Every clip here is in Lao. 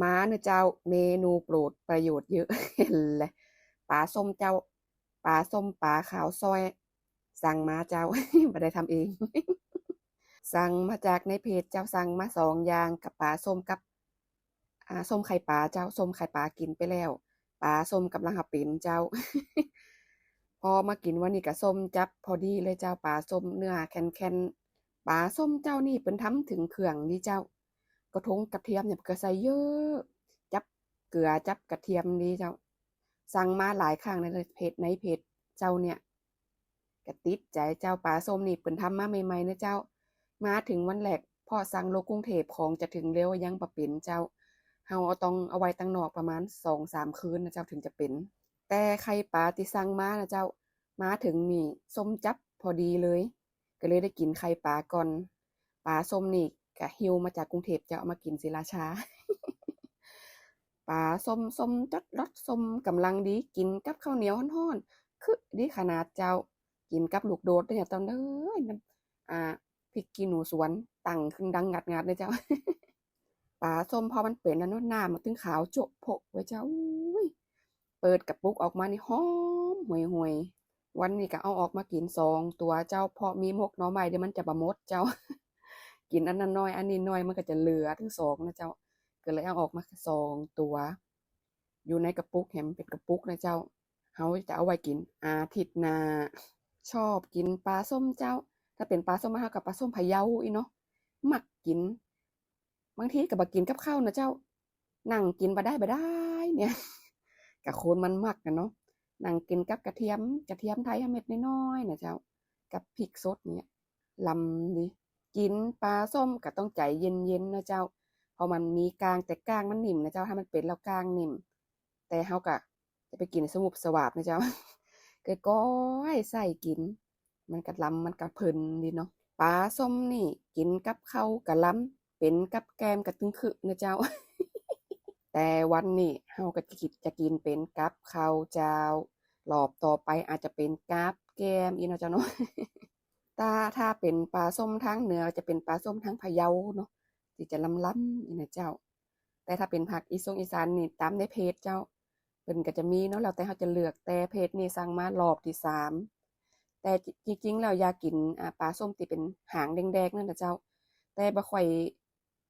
ມາເນາະເຈົ້າ ເມນູໂປດ ປະໂຫຍດເຍອະ ເຫັນແຫຼະ ປາສົ້ມເຈົ້າ ປາສົ້ມປາຂາວຊອຍ ສັ່ງມາເຈົ້າ ບໍ່ໄດ້ທຳເອງ ສັ່ງມາຈາກໃນເພຈເຈົ້າ ສັ່ງມາສອງຢ່າງ ກັບປາສົ້ມກັບ ອ່າ ສົ້ມໄຂ່ປາເຈົ້າ ສົ້ມໄຂ່ປາກິນໄປແລ້ວ ປາສົ້ມກຳລັງຫາເປັນເຈົ້າ ພໍມາກິນວັນນີ້ກະສົ້ມຈັບພໍດີເລີຍເຈົ້າ ປາສົ້ມເນື້ອແຂນໆ ປາສົ້ມເຈົ້ານີ້ເພິ່ນທຳເຖິງເຄື່ອງນີ້ເຈົ້າ ກະທົງກະທຽມນີ້ເພິ່ນກະໃສ່ເຍີະ ຈັບເກືອຈັບກະທຽມນີ້ເຈົ້າ ສັ່ງມາຫຼາຍຄັ້ງໃນເພຈ ໃນເພຈເຈົ້າເນີ້ຍ ກະຕິດໃຈເຈົ້າ ປາສົ້ມນີ້ເພິ່ນທຳມາໃໝ່ໆນະເຈົ້າ ມາເຖິງວັນແລກ ເພາະສັ່ງລົງກຸງເທບ ຂອງຈະເຖິງເລັວ ຍັງບໍ່ເປັນເຈົ້າ ເຮົາຕ້ອງເອົາໄວ້ຕັງນອກປະມານສອງສາມຄືນນະເຈົ້າ ເຖິງຈະເປັນ ແຕ່ໄຂ່ປາທີ່ສັ່ງມານະເຈົ້າ ມາເຖິງນີ້ສົ້ມຈັບພໍດີເລີຍ ກະເລີຍໄດ້ກິນໄຂ່ປາກ່ອນ ປາສົ້ມນີ້ກະຫິ້ວມາຈາກກຸງເທບເຈົ້າ ເອົາມາກິນສີລາຊາ ປາສົ້ມ ສົ້ມຈັດລອດ ສົ້ມກຳລັງດີ ກິນກັບເຂົ້າໜຽວຮ້ອນໆ ຄຶດີຂະໜາດເຈົ້າ ກິນກັບລູກໂດດເດີເຈົ້າເອີຍ ນ້ຳ ອ່າ ພິກຂີ້ໜູສວນ ຕັ້ງຂຶ້ນດັງງັດໆເລີຍເຈົ້າ ປາສົ້ມພໍມັນເປັນແລ້ວເນາະ ນ້ຳມັນຈຶ່ງຂາວໂຈະໂພະເວີຍເຈົ້າ ອຸ້ຍ ເປີດກະປຸກອອກມານີ້ຫອມຫວຍໆ ວັນນີ້ກະເອົາອອກມາກິນສອງຕົວເຈົ້າ ເພາະມີໝົກໜໍ່ໄມ້ ດຽວມັນຈະບໍ່ໝົດເຈົ້າ ກິນອັນນັ້ນໜ້ອຍ ອັນນີ້ໜ້ອຍ ມັນກະຈະເຫຼືອທັງສອງນະເຈົ້າ ກະເລີຍເອົາອອກມາສອງຕົວ ຢູ່ໃນກະປຸກ ໃຫ້ມັນເປັນກະປຸກນະເຈົ້າ ເຮົາຈະເອົາໄວ້ກິນອາທິດໜ້າ ຊອບກິນປາສົ້ມເຈົ້າ ຖ້າເປັນປາສົ້ມບ້ານເຮົາກະປາສົ້ມພະເຍົາອີ່ເນາະ ມັກກິນ ບາງທີກະບໍ່ກິນກັບເຂົ້ານະເຈົ້າ ນັ່ງກິນບໍ່ໄດ້ບໍ່ໄດ້ເນຍ ກະຄົນມັນມັກນະເນາະ ນັ່ງກິນກັບກະທຽມ ກະທຽມໄທເຮົາເມັດນ້ອຍໆນະເຈົ້າ ກັບພິກສົດເນຍ ລຳດີ ກິນປາສົ້ມກະຕ້ອງໃຈເຢັນໆນະເຈົ້າ ເພາະມັນມີກ້າງ ແຕ່ກ້າງມັນໜິ່ມນະເຈົ້າ ຖ້າມັນເປັນແລ້ວກ້າງໜິ່ມ ແຕ່ເຮົາກະຈະໄປກິນສະຫວຸບສະຫວາບນະເຈົ້າ ຄ່ອຍໆໃສ່ກິນ ມັນກະລຳ ມັນກະເພີນດີເນາະ ປາສົ້ມນີ້ກິນກັບເຂົ້າກະລຳ ເປັນກັບແກ້ມກະຕຶງຄຶນະເຈົ້າ ແຕ່ວັນນີ້ເຮົາກະຈະກິນ ຈະກິນເປັນກັບເຂົ້າເຈົ້າ ລອບຕໍ່ໄປອາດຈະເປັນກັບແກ້ມອີກເນາະເຈົ້າເນາະ ຖ້າ ຖ້າເປັນປາສົ້ມທາງເໜືອ ຈະເປັນປາສົ້ມທາງພະເຍົາເນາະ ທີ່ຈະລຳໆອີກນະເຈົ້າ ແຕ່ຖ້າເປັນພາກອີສົງອີສານນີ້ ຕາມໃນເພຈເຈົ້າ ເພິ່ນກະຈະມີເນາະ ແລ້ວແຕ່ເຮົາຈະເລືອກ ແຕ່ເພຈນີ້ສັ່ງມາລອບທີສາມ ແຕ່ຈິງໆແລ້ວຢາກກິນ ອາ ປາສົ້ມທີ່ເປັນຫາງແດງໆນັ້ນນະເຈົ້າ ແຕ່ບໍ່ຄ່ອຍ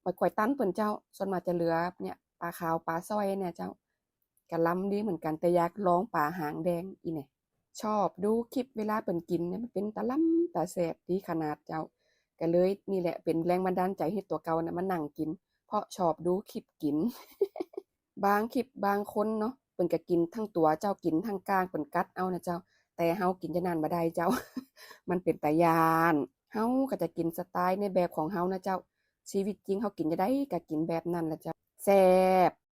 ບໍ່ຄ່ອຍຕັນເພິ່ນເຈົ້າ ສ່ວນມາກຈະເຫຼືອເນຍ ປາຂາວ ປາຊອຍເນຍເຈົ້າ ກະລຳດີເໝືອນກັນ ແຕ່ຢາກລອງປາຫາງແດງອີ່ແນະ ຊອບດູຄລິບເວລາເພິ່ນກິນເນຍ ມັນເປັນຕາລຳຕາແຊບດີຂະໜາດເຈົ້າ ກະເລີຍນີ້ແຫຼະເປັນແຮງບັນດານໃຈເຮັດຕົວເກົ່ານະ ມານັ່ງກິນ ເພາະຊອບດູຄລິບກິນ ບາງຄລິບບາງຄົນເນາະ ເພິ່ນກະກິນທັງຕົວເຈົ້າ ກິນທັງກ້າງ ເພິ່ນກັດເອົານະເຈົ້າ ແຕ່ເຮົາກິນຈັ່ງນັ້ນບໍ່ໄດ້ເຈົ້າ ມັນເປັນຕາຢ້ານ ເຮົາກະຈະກິນສະໄຕໃນແບບຂອງເຮົານະເຈົ້າ ຊີວິດຈິງເຮົາກິນຈັ່ງໃດກະກິນແບບນັ້ນລະເຈົ້າ ແຊບ